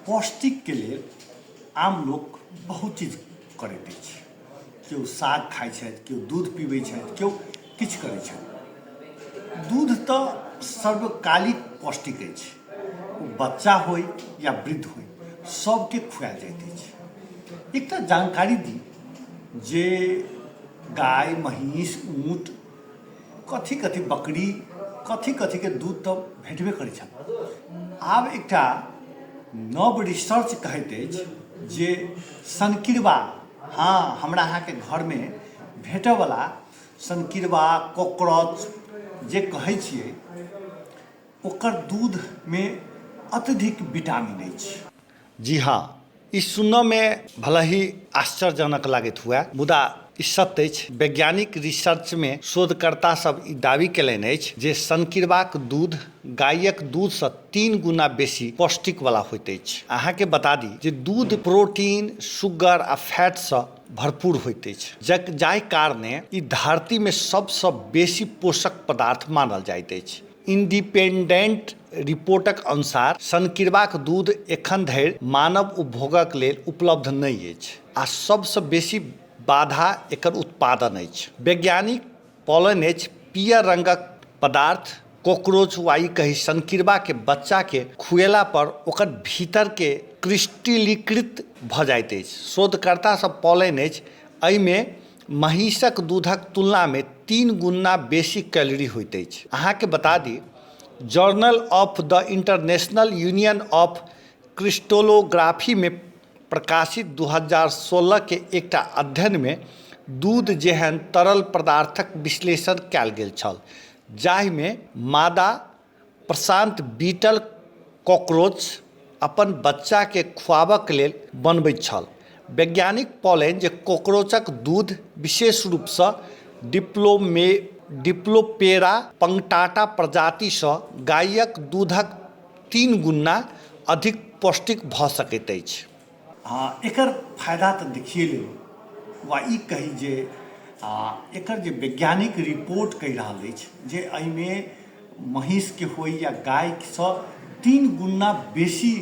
पौष्टिकके लेल आम लोक बहुत चीज करैत अछि। केओ साग खाइ छथि, केओ दूध पीबै छथि, केओ किछु करै छथि। दूध तऽ सर्वकालिक पौष्टिक अछि, ओ बच्चा होइ या वृद्ध होइ, सबके खुआएल जाइत अछि। एकटा जानकारी दी जे गाय, महीँस, ऊँट, कथी कथी, बकरी, कथी कथीके दूध तऽ भेटबे करै छल। आब एकटा नव रिसर्च कहैत अछि जे सनकिरबा, हँ, हमरा अहाँके घरमे भेटऽवला सनकिरबा, कॉकरोच जे कहै छियै, ओकर दूधमे अत्यधिक विटामिन अछि। जी हँ, ई सुनऽमे भले ही आश्चर्यजनक लागैत हुए, मुदा ई सत्य अछि। वैज्ञानिक रिसर्चमे शोधकर्ता सब ई दावी केलनि अछि जे सनकिरबाक दूध गायक दूधसँ 3 गुना बेसी पौष्टिक वला होइत अछि। अहाँके बता दी जे दूध प्रोटीन, शुगर आ फैटसँ भरपूर होइत अछि, जाहि कारणे ई धरतीमे सबसँ बेसी पोषक पदार्थ मानल जाइत अछि। इंडिपेंडेंट रिपोर्टक अनुसार सनकिरबाक दूध एखन धरि मानव उपभोगक लेल उपलब्ध नहि अछि आ सबसँ बेसी बाधा एकर उत्पादन अछि। वैज्ञानिक पौलनि अछि पीयर रंगक पदार्थ कॉकरोच वा ई कही सनकिरबा के बच्चा के खुएला पर ओकर भीतर के क्रिस्टलीकृत भ जाइत अछि। शोधकर्ता सब पौलनि अछि एहिमे महींसक दूधक तुलनामे 3 गुना बेसी कैलोरी होइत अछि। अहाँके बता दी journal of the international union of क्रिस्टलोग्राफीमे प्रकाशित 2016 के एकटा अध्ययनमे दूध जेहन तरल पदार्थक विश्लेषण कयल गेल छल, जाहिमे मादा प्रशान्त बीटल कॉकरोच अपन बच्चाकेँ खुआबक लेल बनबैत छल। वैज्ञानिक पौलनि जे कॉकरोचक दूध विशेष रूपसँ डिप्लोपेरा पंक्टाटा प्रजातिसँ गायक दूधक 3 गुना अधिक पौष्टिक भऽ सकैत अछि। एकर फायदा तऽ देखिए लेलहुँ वा ई कही जे एकर जे वैज्ञानिक रिपोर्ट कहि रहल अछि जे एहिमे महीँसके होइ या गायसँ 3 गुना बेसी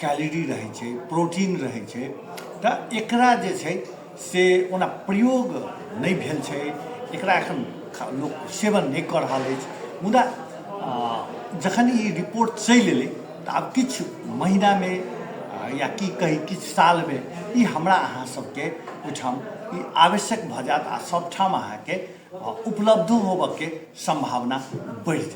कैलोरी रहै छै, प्रोटीन रहै छै, तऽ एकरा जे छै से ओना प्रयोग नहि भेल छै, एकरा एखन लोक सेवन नहि कऽ रहल अछि, मुदा जखन ई रिपोर्ट चलि एलै तऽ आब किछु महीनामे या की कही किछु सालमे ई हमरा अहाँ सबके ओहिठाम ई आवश्यक भऽ जायत आ सबठाम अहाँके उपलब्धो होबऽके सम्भावना बढ़ि जेतै।